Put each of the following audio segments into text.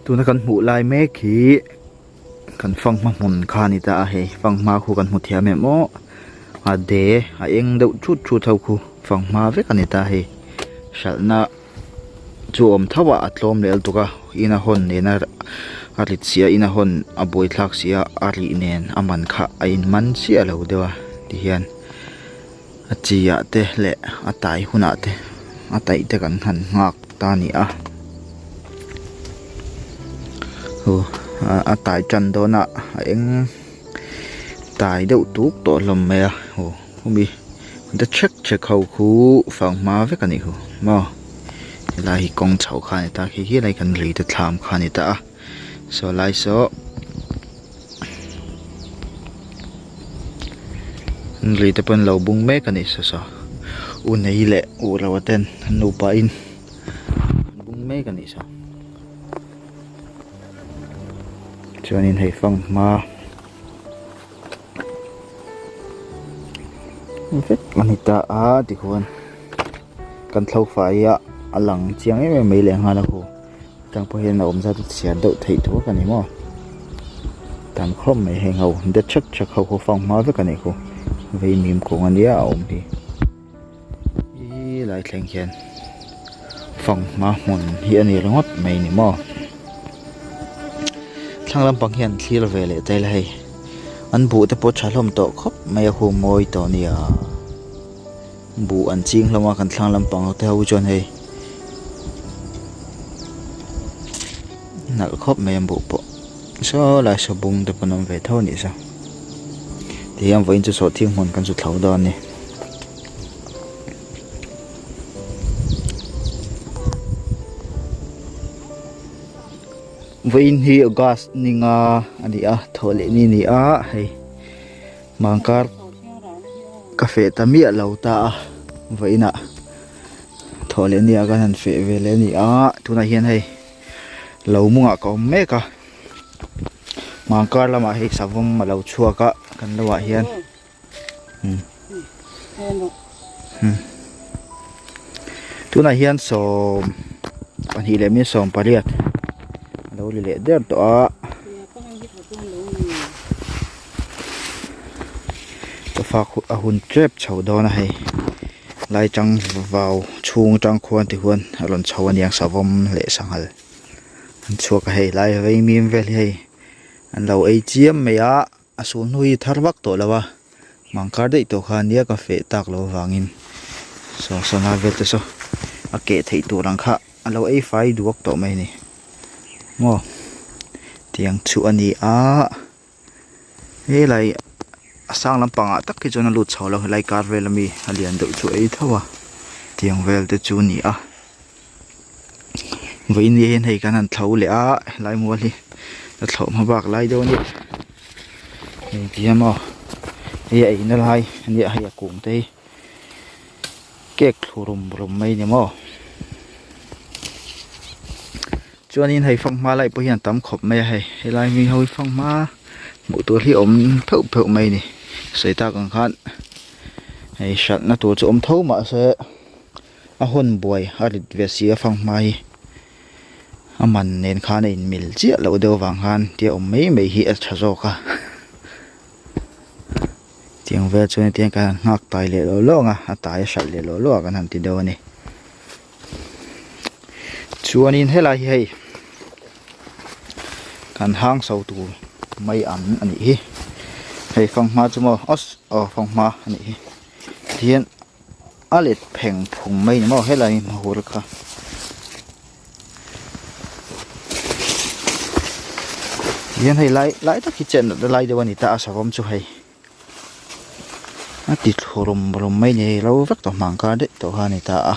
Tuna kan hmuh lai mek hi kan fanghma hmun kha a ni ta a hei fanghma khu kan hmu thiam em aw a de a eng deuh thut thut ho khu fanghma vek a ni ta a hei hralhna chu a awm tho a a tlawm leh lutuk a in a hawn nena a rit si a in a hawn a buaithlak si a a rih nen a man kha a in man chiah lo deuh a tihian a chi ah te leh a tai hunah te a taih te kan han nghak ta a ni a aw a tai tan dawn a a eng tai deuh tuk tawh hlawm mai a aw khumi te chhek chhek ho khu fanghma vek a nih khu maw helai hi kawng chho kha a ni ta khi khi lai kan lui te thlam kha a ni ta a saw lai saw lui te pawh an lo bung mek a nih saw saw u nei leh u lo a ten an nupa in an bung mek a nih saw chuanin hei fanghma vek a ni ta a tikhuan kan thlo fai a a lang chiang em em mai leh nghal a khu. Tang pawh hian a awm zat a chhiar deuh theih thuak a ni maw tam khawp mai heng ho de thek thek ho khaw fang hma vek a nih khu vei mim kawng a nia a awm hi helai thleng hian fang hma hmun hi a ni ringawt mai a ni maw thlang lampang hian thlir ve leh ta ila hei an buh te pawh tha hlawm tawh khawp mai a hu mawi tawh a nia. Buh an ching hlawm a kan thlang lampang te ho chuan hei nalh khawp mai a buh pawh saw lai saw bung te pawh an awm ve tho a nih saw tihian vawiin chu sawhthing hmun kan chu thlo dawn a ni. Vawiin hi August ni nga a ni a thawhleh ni a ni a hei. Mangkar ka feh ta miah lo ta a vawiinah thawh leh nia kan han feh ve leh a ni a tunah hian hei lo mungah ka awm mek a mangkar lamah hei savawm a lo chhuak a kan lo ah hian tunah hian sawm pahnih leh mi sawm pariat a lo ri leh der tawh a. Chawfak a hun tep chho dawn a hei lai tang vau chhung atang khuan ti huan a rawn chho a niang savawm leh sanghal an chhuak a hei lai vei mim vel hi hei an lo ei chiam mai a a sul hnu hi thar vak tawh lo a mangkar daih tawh kha nia ka feh tak loh avangin saw sawna vel te saw a keh theih tur ang kha a lo ei fai duak tawh mai a ni maw tiang chu a ni a. Helai a sang lampangah tak hi chuan a lut chho lo helai kar vel ami a lian deuh chu a ei tho a tiang vel te chu a ni a vawiin ni hian hei kan han thlo leh a helai mual hi a thlawh hma bak lai deuh a ni hei ti hian maw hei a eina lai a nia hei a kung te hi cake thlu rum rum mai a ni maw. Chuanin hei fanghma lai pawh hian a tam khawp mai a hei helai mi ho hi fanghma hmuh tur hi awm pheuh pheuh mai a ni sawi tak ang khan hei hralhna tur chu awm tho mahse a hawn buai a rit ve si a fanghma hi a man nen khan a inmil chiah loh deuh avang khan tia awm mai mai hi a tha zawk a tiang vel chuan hetiang kan han nghak tai leh lawh lawh ang a a tai a hralh leh lawh lawh a kan han ti deuh a ni. Chuanin helai hi hei kan hang so tur mai an a nih hi hei fanghma chu maw aw aw fanghma a nih hi tihian a let pheng phung mai a ni maw helai hmahur kha. Tihian hei lai lai tak hi chenna lai deuh a ni ta a savawm chu hei. A ti thlu rum rum mai ni lo vek tawh hmang kar daih tawh kha a ni ta a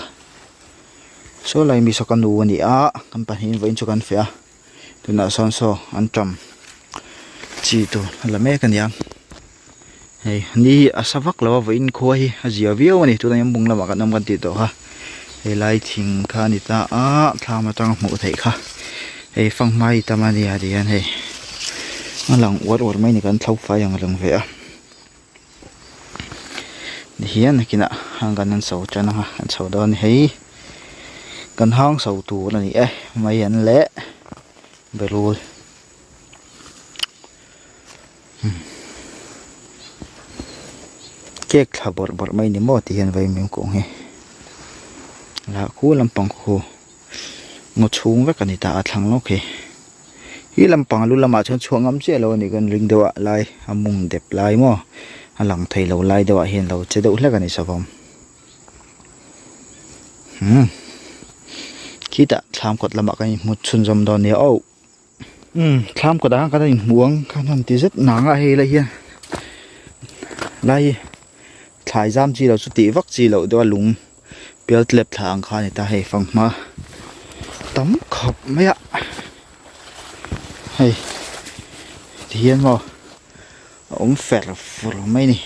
saw lai mi saw ka nu a ni a kan pahnih in vawiin chu kan feh a tunah sawn saw an tam chi tur a la mek a ni a hei ni hi a sa vak lo a vawiin khua hi a zia viau a ni tunah hian bung lamah kan awm kan tih tawh kha helai thing kha a ni ta a thlam atanga hmuh theih kha hei fanghma hi tam a nia ti hian hei a lang uar uar mai a ni kan thlo fai ang reng ve a ti hian nakinah hang kan han so tan anga kan chho dawn a ni hei kan hang so tur a ni e mai an leh. Berul Cake thla bawrh bawrh mai ni maw ti hian vaimim kung hi lah khu lampang khu ngaw chhung vek a ni ta a thlang lawk hi hi lampang lu lamah chuan chhuah ngam chiah lo a nih kan ring deuh a lai a mung dep lai maw a lang thei lo lai deuh ah hian lo che deuh hlek a ni savawm. Umm khitah thlam kawt lamah kan inhmu chhunzawm dawn nia aw umm thlam kawt ah khan kan inhmu ang khan han ti zet nang a hei lai hian lai hi thlai zam chi loh chu tih vak chi loh deuh a lung pial tlep thla ang kha a ni ta hei fanghma tam khawp mai a hei tihian maw a awm fer fur mai a ni.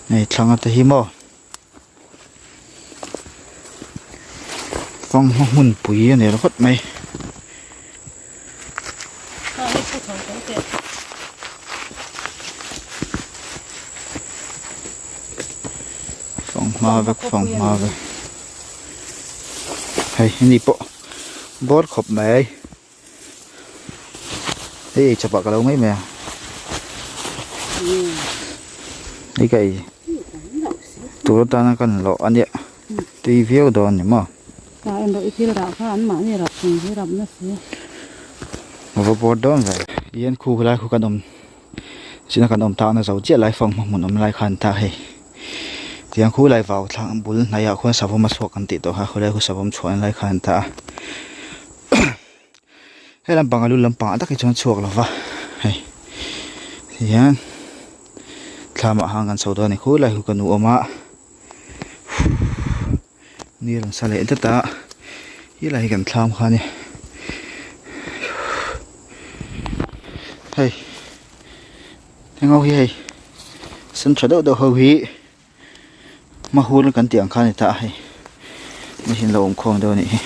Hei thlang ate hi maw fanghma hmun pui a ni ringawt mai. Fanghma vek fanghma vek hei heni pawh bawr khawp mai. Hei ei chawpah ka lo mai mai a. Hei ka ei tur atana kan lawh a nia tui viau dawn a ni maw. Ka en rawh i thil rah kha an mahni rap chung hi rap na si. Va bawr dawn ve. Tihian khu helai khu kan awm china kan awm takna zo chiah lai fang hmun awm lai khan ta hei. Tiang khu lai vau thlang bul hnaiah khuan savawm a chhuak kan tih tawh kha khawlai khu savawm chhuahna lai khan ta a. He lampang a lu lampang ah tak hi chuan chhuak lo va hei tihian thlam ah khan kan chho dawn a ni khulai khu ka nu awm a ni rawn sa leh dat a helai hi kan thlam kha a ni hei heng ho hi hei sen tha deuh deuh ho hi. Hmahur kan tih ang kha a ni ta a hei hei hi an lo awm khawm deuh a nih hi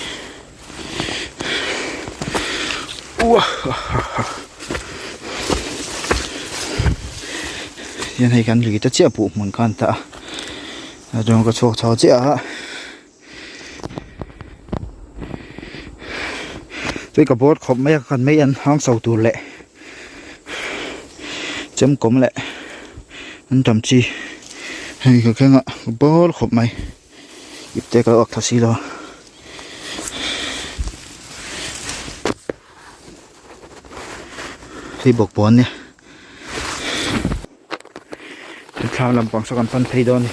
hian hei kan lui ta chiah buh hmun kha a ni ta a a chuan ka chhuak chho chiah a tui ka bawr khawp mai a kan mei an hang chho tur leh. Chemkawm leh an tam chi hei ka keng a ka bawr khawp mai ipte ka lo ak tha si lo a. Hei bawkbawn a nia thla lampang saw kan pan phei dawn a ni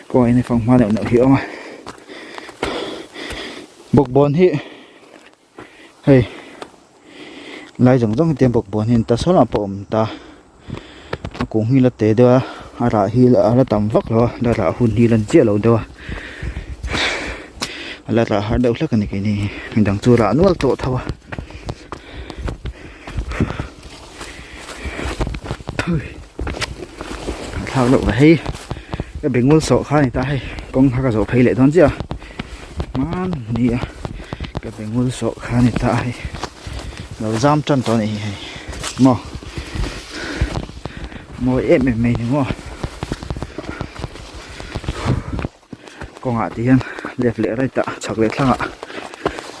kawngah hian fanghma neuh neuh hi a awm a bawkbawn hi. Hei lai zawng zawng hi tiang bawk bawn hi an ta sawn ah pawh a awm ta a kung hi la te deuh a a rah hi a la tam vak lo a la rah hun hi la ni chiah lo deuh a a la rah har deuh hlek a ni keini hi midang chu rah nual tawh tho a thlak loh hei ka bengul sawh kha a ni ta hei kawng kha ka zawh phei leh dawn chiah a. Hmanni a ka be ngul sawh kha ni ta a hei lo zam tan tawh a nih hi hei maw mawi em em mai ni maw kawngah ti hian left leh right ah chhak leh thlangah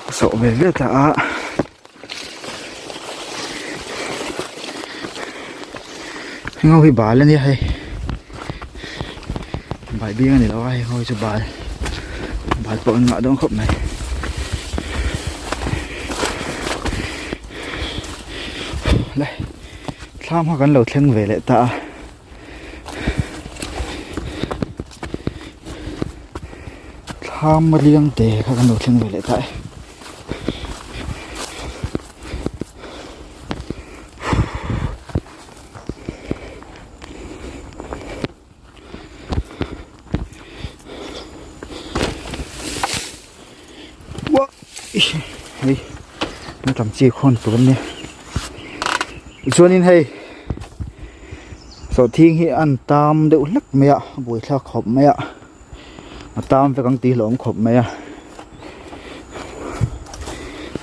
a sawh ve ve ta a heng ho hi bal a nia hei bal bing a ni lo a heng ho hi chu bal bal pawh an ngah dawn khawp mai le thlam kha kan lo thleng ve leh ta a. Thlam riang te kha kan lo thleng ve leh ta e. Hei a tam chi khawn tur ania chuanin hei sawhthing hi an tam deuh hlek mai a a buaithlak khawp mai a a tam vek ang tih hlauhawm khawp mai a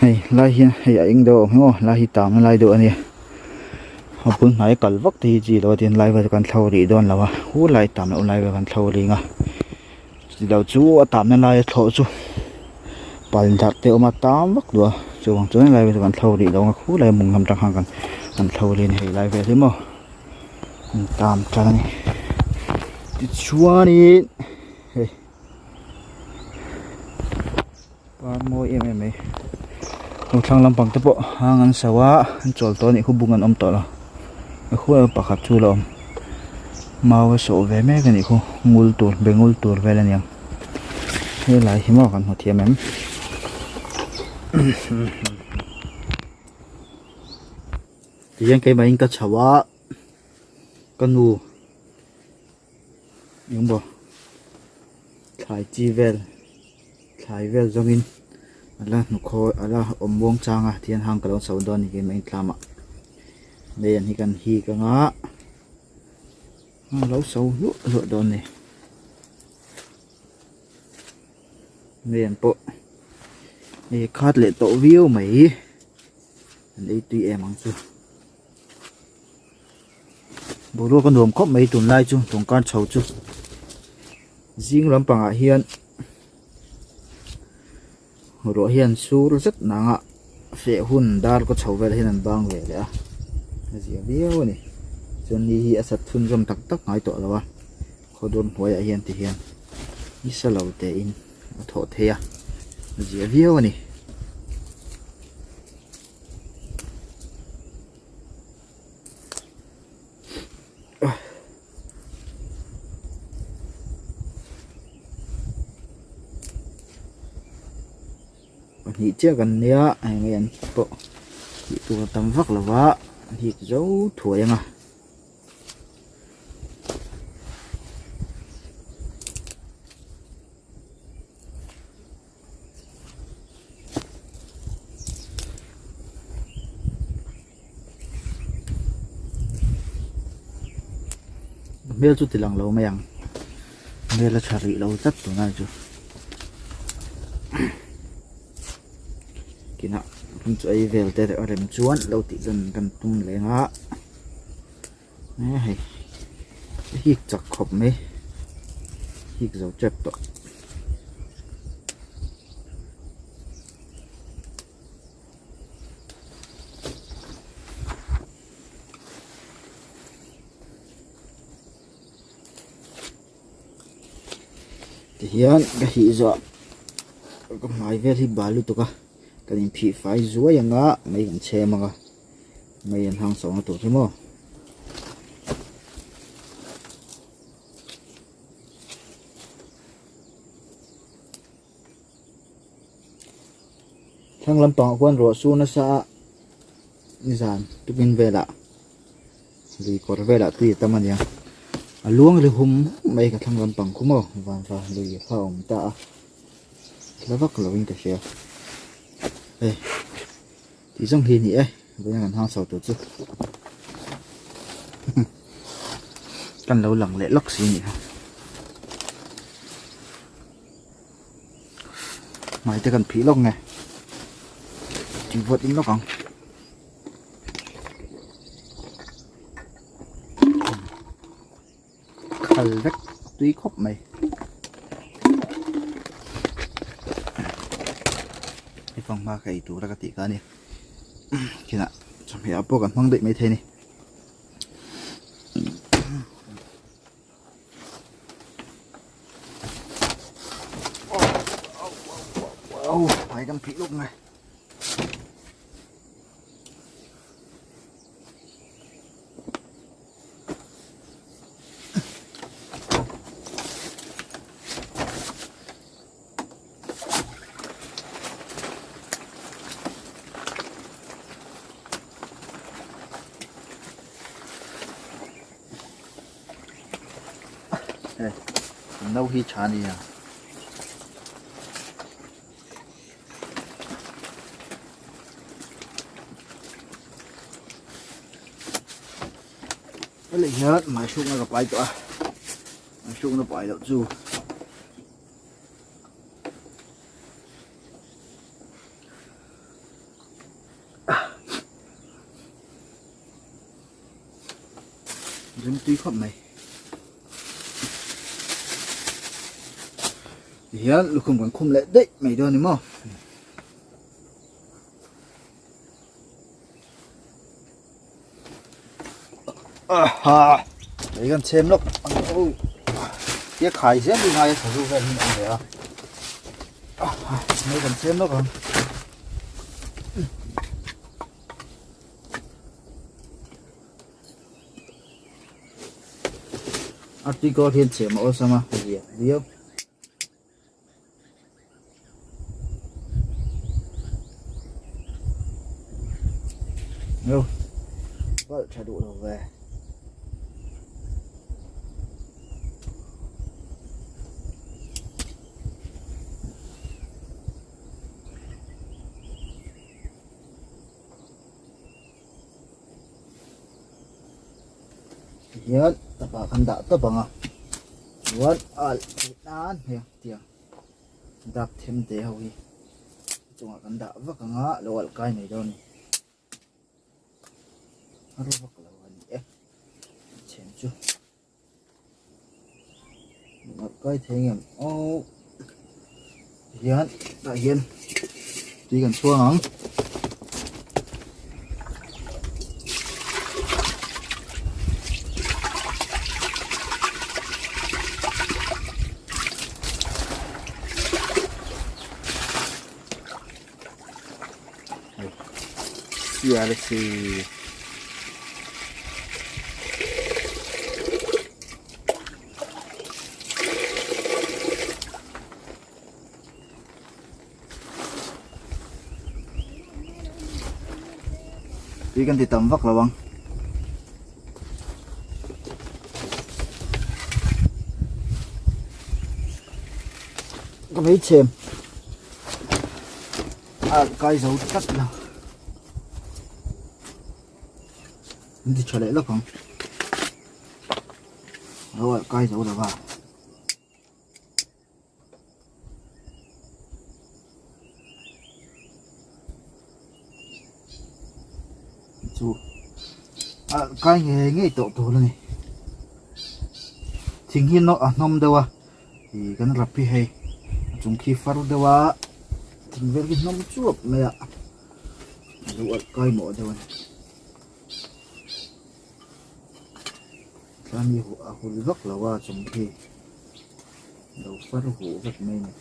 hei lai hian hei a eng deuh a awm hi maw lai hi tam na lai deuh ania a bul hnai kal vak te hi chi lo a tin lai vel kan thlo rih dawn lo a hu lai tam loh lai vel kan thlo ring a. Chilo chu a tamna laia thlawh chu pal darh te a awm a tam vak duh a chuvang chuan helai vel chu kan thlo rih lo ang a khulai mung lam atang khan kan thlo rih a ni hei lai vel hi maw an tam tan a ni tichuanin hei par mawi em em mai lo thlang lampang te pawh hang an so a an chawl tawh a nih khu bung an awm tawh lo a khuai pakhat chu la awm mau a sawh ve mek a nih khu ngul tur be ngul tur vel a niang helai hi maw kan hmu thiam em tihian keimah in ka chho a ka nu engmaw thlai chi vel thlai vel zawngin a la hnukhaw a la awm muang chang a tihian hang ka lo chho dawn a ni keimah in tlamah lei an hi kan hik anga a lo so hluah hluah dawn a ni lei an pawh hei khat leh tawh viau mai an ei tui em ang chu. Boruak a nuam khawp mai tunlai chu tawngkar chho chu zing lampangah hian ruah hian sur zet nanga feh hun dar kaw chho velah hian an bang ve leh a a zia viau a ni chuan ni hi a sat chhunzawm tak tak ngai tawh lo a khawdur hnuaiah hian ti hian nisa lo tein a thawh thei a a zia viau a ni. Pahnih chiah kan nia heng hi an pawh tih tur a tam vak lo va an hik zo thuai ang a. Hmel chu ti lang lo mai ang hmel a tha rih lo tlat tunah chu kinah hmun chu ei vel te a rem chuan lo tih dan kan tum leng a hei hik chak khawp mai hik zo tep tawh. Tihian ka hih zawh ka hmai vel hi bal lutuk a kan inphih fai zuai ang a mei kan chhem ang a mei an hang chho na tur hi maw. Thlang lampangah khuan ruah sur nasa a nizan tukin velah lui kawr velah tui a tam a nia a luang ri hum hum mai ka thlang lampang khu maw vanva lui kha a awm ta a hla vak lo in ka hria hei tih zawng hi a ni e vawiin kan hang chho tur chu kan lo lang leh lawk si a nih kha. Hmai te kan phih lawk nge tih vawt in lawk ang khal vek tui khawp mai hei fanghma ka ei tur a ka tih kha a ni kinah chawhmeh ah pawh kan hmang daih maithei a ni. Wow, hmai kan phih lawk ngai. No hi tha nia cái này hết mà xuống nó gặp lại tụi mà xuống nó bại đậu chu Rim tui khawp mai. Tihian lukhum kan khum leh daih mai dawn a ni maw. Aha lei kan chhem lawk ang aw tia khai zel hi ngai a sazu vel hi an awm ve a lei kan chhem lawk ang. Article hian chhem a awlsam a zia viau. Yo, bal tha duh lo ve. Tihian tapa kan dah tawp ang a chuan al theih nan hei tiang dak them te ho hi chungah kan dah vak ang a lo alh kai mai dawn a ni a ru vak lo a ni e chhem chu. Kai thei ngem aw hian tah hian tui kan chhuang ang sial si Tui kan ti tam vak lo ang. Ka hmeichhem a kai zo tlat lo. An ti tha leh lawk ang. Lo alh kai zo lo va. Chu a kai ngei ngei tawh tur a ni. Thing hi a hnawm deuh a ih kan rap hi hei a chung khi far deuh a thing vel hi hnawm chuap mai a a lo alh kai mawh deuh a ni. Tlan hi a hul vak lo a chung khi lo far huh vek mai a ni.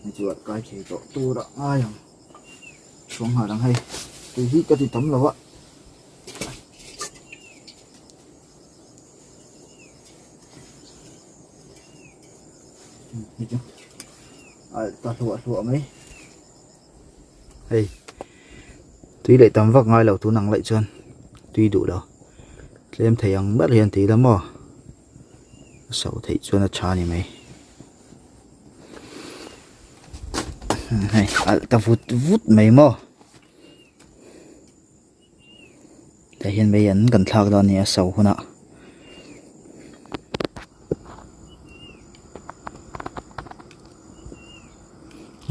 Hei chu a kai thei tawh tur a ngai ang chhuang nghal ang hei tui hi ka ti tam lo a. Hei chu a ta hluah hluah mai. Hei tui leh tam vak ngai lo tun ang laih chuan tui duh lo tlem thei ang ber hian ti ila maw a so theih chuan a tha a ni mai hei alh ta vut vut mai maw tah hian mei an kan thlak dawn a ni a so hunah.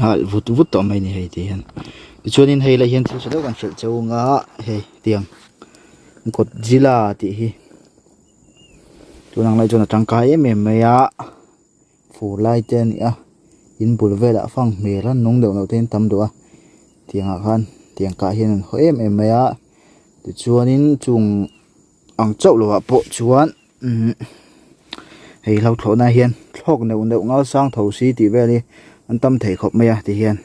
Alh vut vut tawh mai a ni hei tih hian tichuanin hei lai hian thil tha deuh kan hrilh cheu ang a hei tiang Godzilla tih hi tunang lai chuan a tangkai em em mai a fur lai te a ni a in bul velah fang hmel a nung deuh loh te an tam duh a tiangah khan tiang kah hian an haw em em mai a tichuanin chung ang chauh lovah pawh chuan umm hei hlo thlawhna hian thlawk neuh neuh ngal sang tho si tih vel hi an tam thei khawp mai a tihian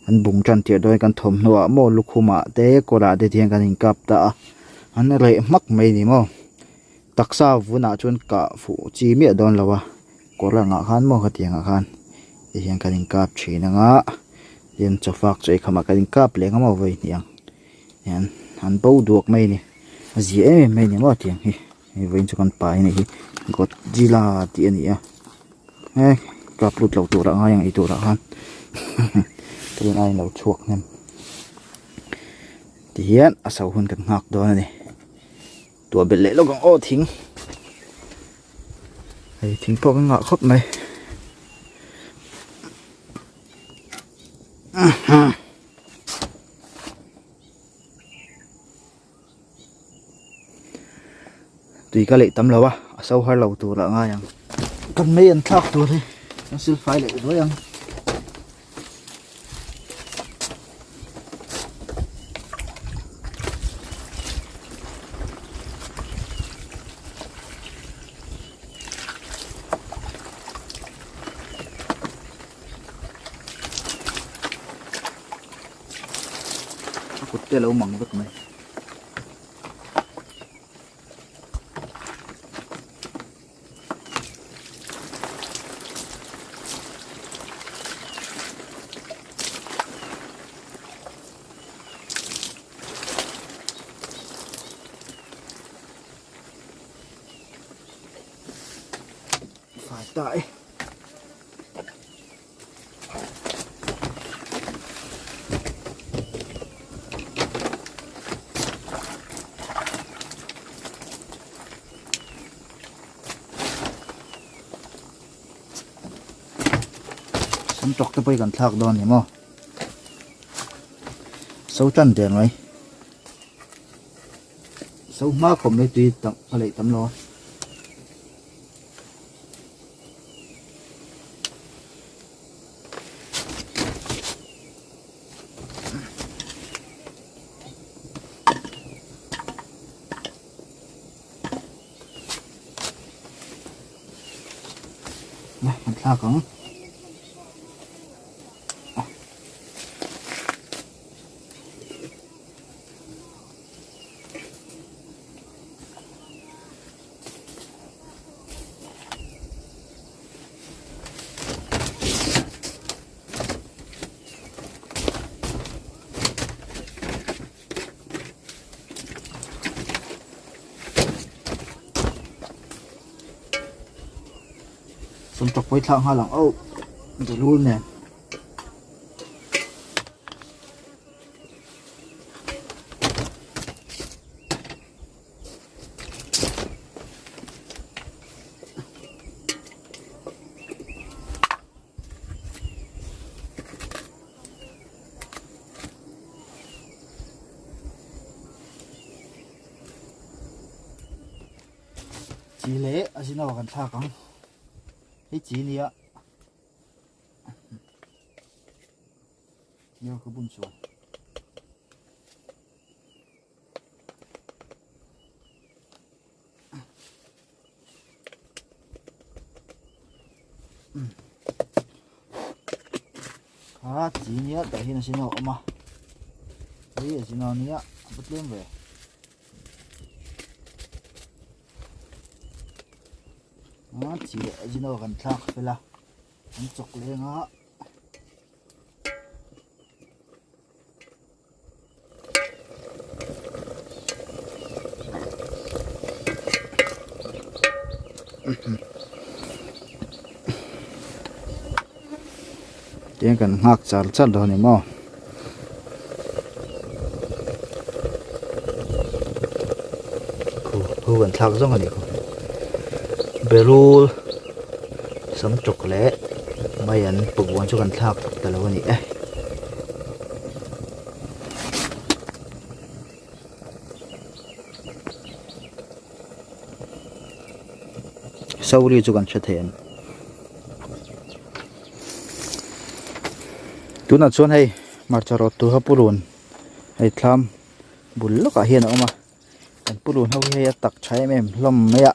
an bung tan tirh dawn kan thawmhnaw ah maw lukhum ah te kawr ah te tihian kan inkap ta a an reh hmak mai a ni maw taksa vunah chuan kah fuh chi miah dawn lo a kawr angah khan maw khatiang ah khan tihian kan inkap thin ang a tin chawfak chu eikham ah kan inkap leh ang a maw vawi hnih ang. Hian an bo duak mai a ni a zia em em mai a ni maw tiang hi hei vawiin chu kan pai a nih hi Godzilla tih a ni a he kap lut lo turah ngai ang ei turah khan tun aiin lo chhuak hnem tihian a so hun kan nghak dawn a ni tuah belh leh lawk ang aw thing hei thing pawh kan ngah khawp mai. Tui ka leih tam lo a, a so har lo tur ah ngai ang. Kan mei an thlak tur hi kan sil fai leh duai ang. A kut te a lo mang vek mai. Fai ta e. Sam tawk te pawh hi kan thlak dawn ni maw so tan der mai so hma khawp mai tui tam a leih tam lo a. Nè, kan thlak ang. Sawmtawk pawh i thlak nghal ang oh Jalul nen. Chi leh a zin aw kan thlak ang hei chi nia nia ka bun chuan. Kha chi nia tah hian a sin a awm a hei a sin a nia a va tlem ve a chi leh a zin a kan thlak fel a an chawk leng a. Tiang kan nghak char char dawn ni maw khu khu kan thlak zawng a ni khu berul sam tawk leh mai an pabuan chu kan thlak ta lo a ni e. Sauri chu kan hre thei ang tunah chuan hei hmarcha rawt tur kha purun hei thlam bul lawkah hian a awm a kan purun ho hi hei a tak tha em em hlawm mai a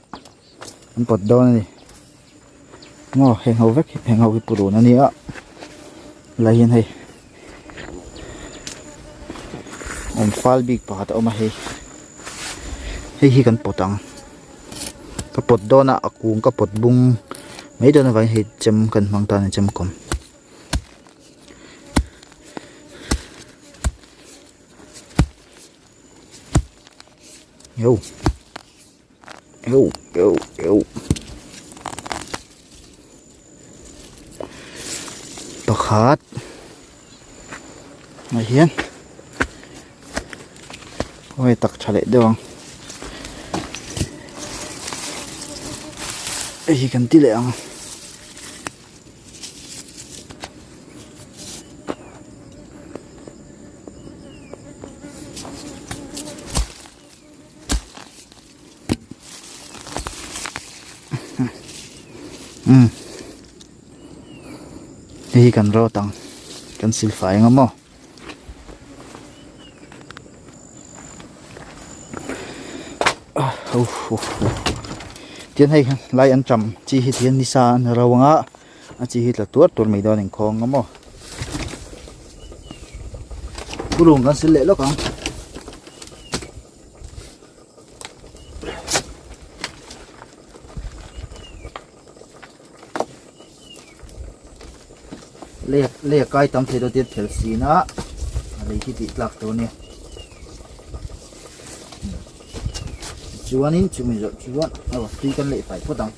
an pawt dawn a ni maw heng ho vek heng ho hi purun a ni a lai hian hei awm fal bik pakhat a awm a hei hei hi kan pawt ang ka pawt dawn a a kung ka pawt bung mai dawn avangin hei chem kan hmang ta a ni chem kawm. Yo. Eu eu eu pakhat ah hian khawnge tak tha leh deuh ang hei hi kan ti leh ang. Umm hei hi kan rawt ang kan silfai ang a maw. Tian hei lai an ṭam chi hi tihian nisa an ro ang a a chi hi tla tuar tuar mai dawn inkhawng ang maw. Thurung kan sil leh lawk ang. Lei lei a kai tam thei dawn tia phel sin a a lei khi tih tlak tur a nia chuanin chumi zawh chuan aw tui kan leh fai phawt ang.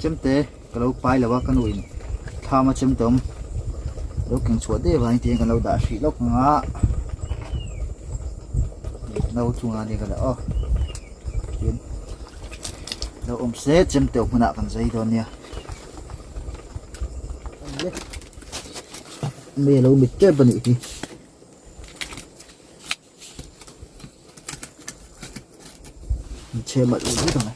Chemte ka lo pai lo a ka nu in thlam a chemte awm lo keng chhuah deuh vangin tihian kan lo dah hrih lawk ang a no chungah ania ka dah aw tin lo awm se chemte hmunah kan zai dawn nia. Mei alo mit tep anih hi. Chhe malh ul ul ang e.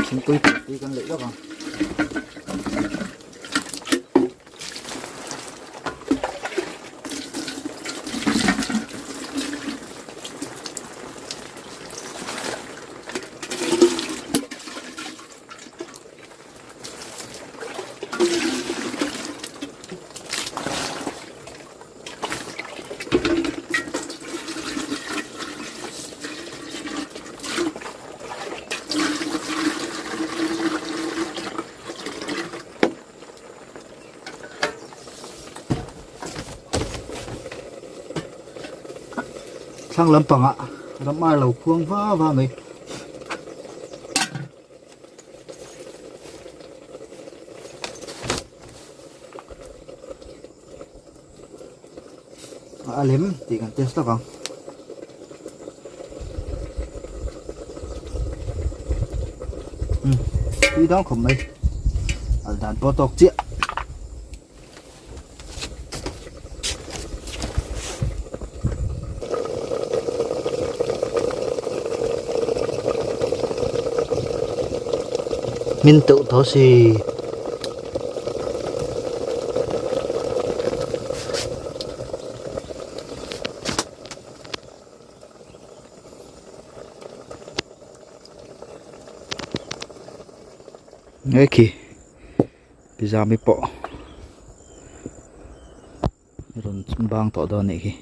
Thingpui tui kan leih lawk ang. Thlang lampangah ram ar lo khuang va va mai. A lem tih kan test lawk ang. Tui dang khawp mai. Al dan pawh tawk chiah. Min teuh tawh si. Nge khi Pizami pawh rawn bang tawh dawn anih khi.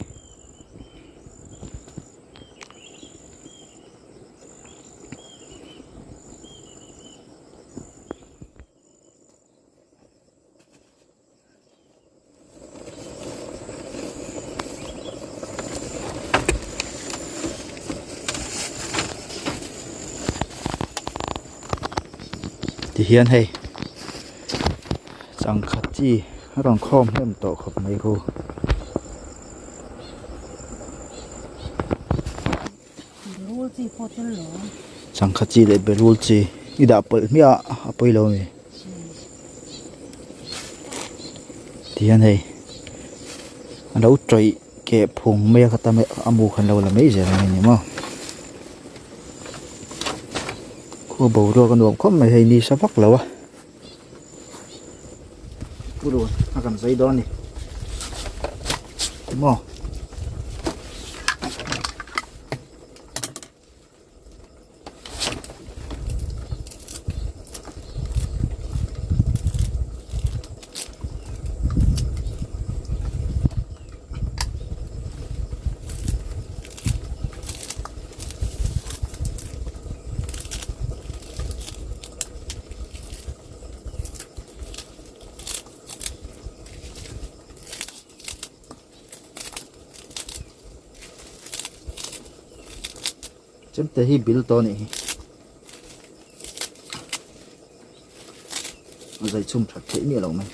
Tihian hei changkhat chi a rawn khawm hnem tawh khawp mai khu. chi pawh tel lo. Sangha chi leh berul chi i dah pawlh hmiah a a pawi lo a ni. Tihian hei a lo tawih keh phung mai a kha tam a mu khan lo la mai zel a ni maw. Khua boruak a nuam khawp mai hei ni sa vak lo a. Purun a kan zai dawn a ni maw. Chemte hi bil tawh a nih hi a zai chhum that theih miah loh mai.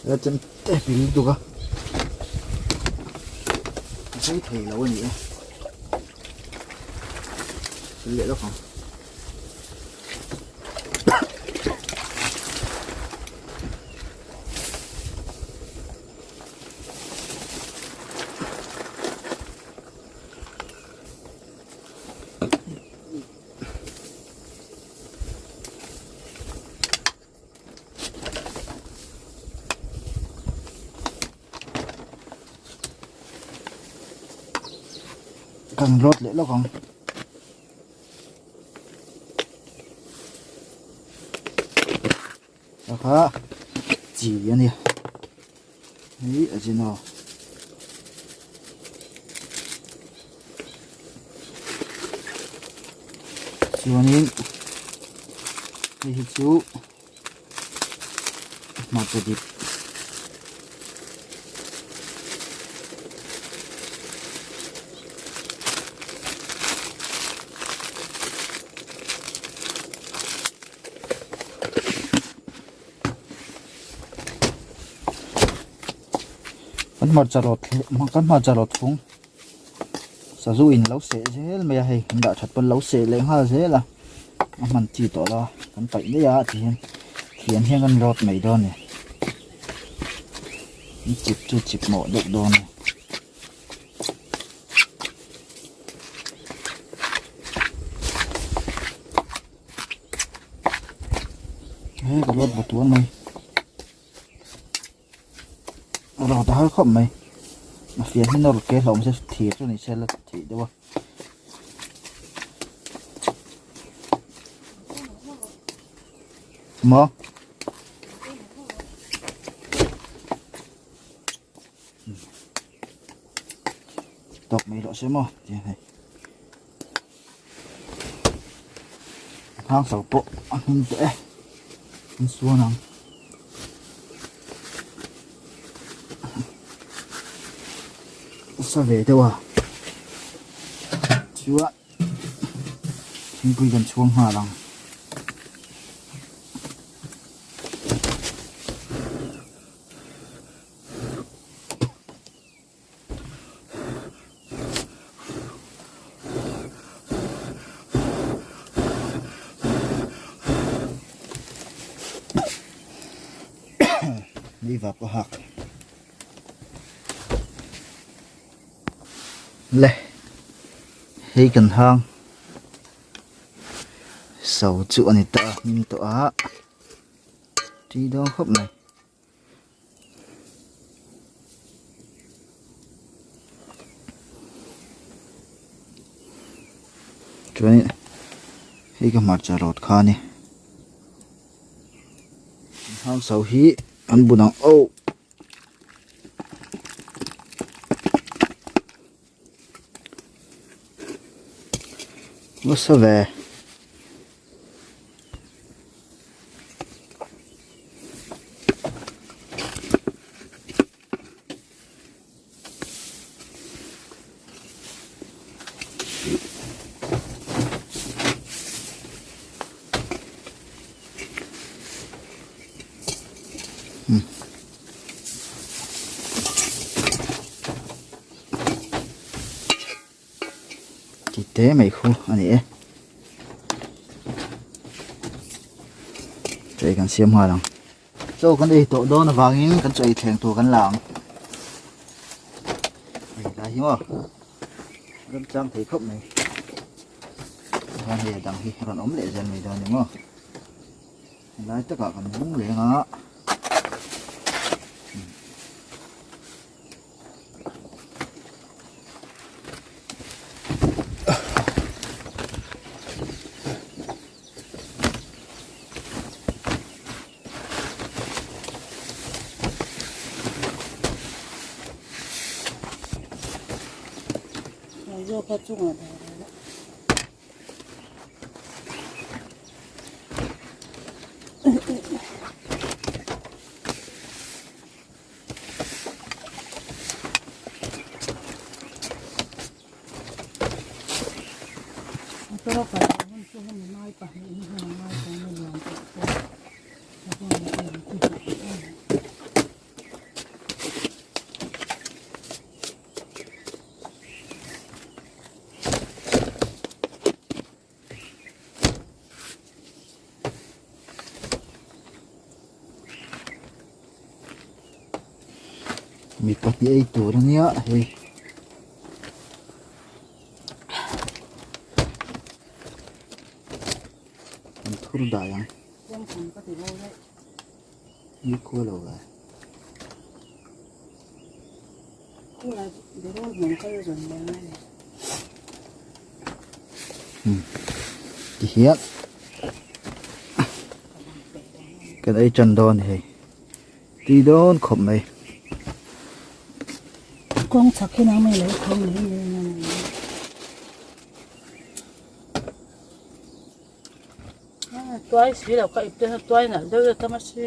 He chemte bil lutuk a a zai thei lo a ni e thil leh lawk ang. Kan rawt leh lawk ang. Kha chi a ni hei a zin aw. Chuanin hei hi chu hmarcha dip. Kan hmarcha rawt kan hmarcha rawt fung sazu in lo seh zel mai a hei kan dah that pawn lo seh leh nghal zel a a hman chi tawh lo a kan paih mai a ti hian thian hian kan rawt mai dawn a ni an chip chu chip mawh deuh dawn a ni. He ka rawt bawk tuar mai rawt a har khawp mai a fian hi nawr ke hlauh se thir chu ni se la theih deuh a. Maw tawk mai loh se maw tiang hei. Hang so pawh a hmin teh e an suan ang. Sa ve deuh a chuan thingpui kan chhuang nghal ang. Ni vak a hak le hei kan hang so chu a ni ta a hnim tawh a tui dawn khawp mai. Chuanin hei ka hmarcha rawt kha a ni hang so hi an bun ang oh. Nasa ve. Ti te mai khu a ni e. Chaw ei kan siam nghal ang. Chaw kan ei tawh dawn avangin kan chaw ei thleng tur kan la ang. Hei lai hi maw ram tlang thei khawp mai. Chuan hei a dang hi a rawn awm leh zel mai dawn ni maw. Helai takah kan bung reng a. Mi pahnih ei tur ania hei. An thur dai ang. Ni khua lo lai. Ti hian kan ei tan dawn a ni hei tui dawn khawp mai. Kawng chhak hi nang mai lo kho mai mai mai mai. Tuai si lo ka ip te tuai nalh deuh deuh tam a si.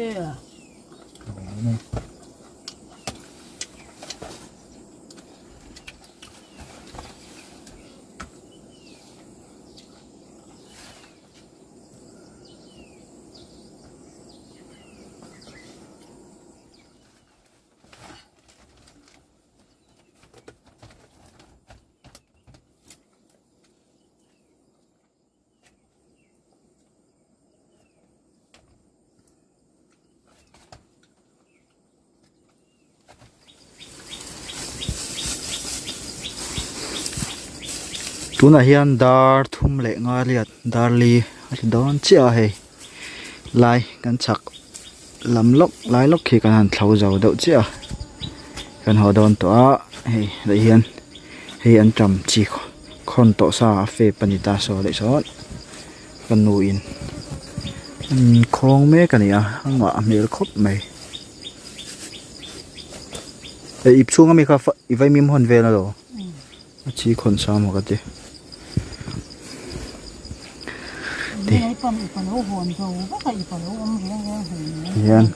Tunah hian dar thum leh nga riat dar li a tla dawn chiah a hei lai kan chhak lam lawk lai lawk khi kan han thlo zo deuh chiah a kan haw dawn tawh a hei leh hian hei an ṭam chi khawn tawh sa a fep a ni ta saw leh sawn ka nu in an khawng mek a ni a a ngah hmel khawp mai eh ip chhung ami kha i vaimim hawn vel alo a chi khawn sa maw ka ti hian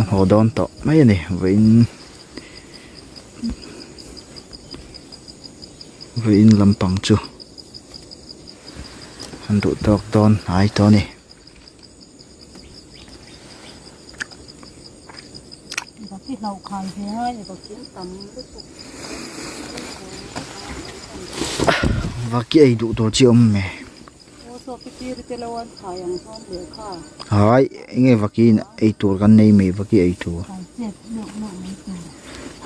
a haw dawn tawh mai a ni vawiin. Vawiin lampang chu an duh tawk dawn hnai tawh a ni. Vaki ei duh tur chi a awm em? Hai enge vaki in ei tur kan nei mai vaki ei tur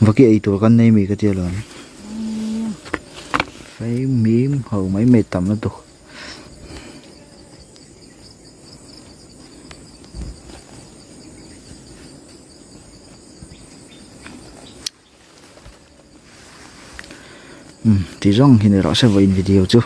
vaki ei tur kan nei mai ka tia lo fei mim ho mai mai tam lutuk. Ti zawng hi ni rawh se vawiin video chu.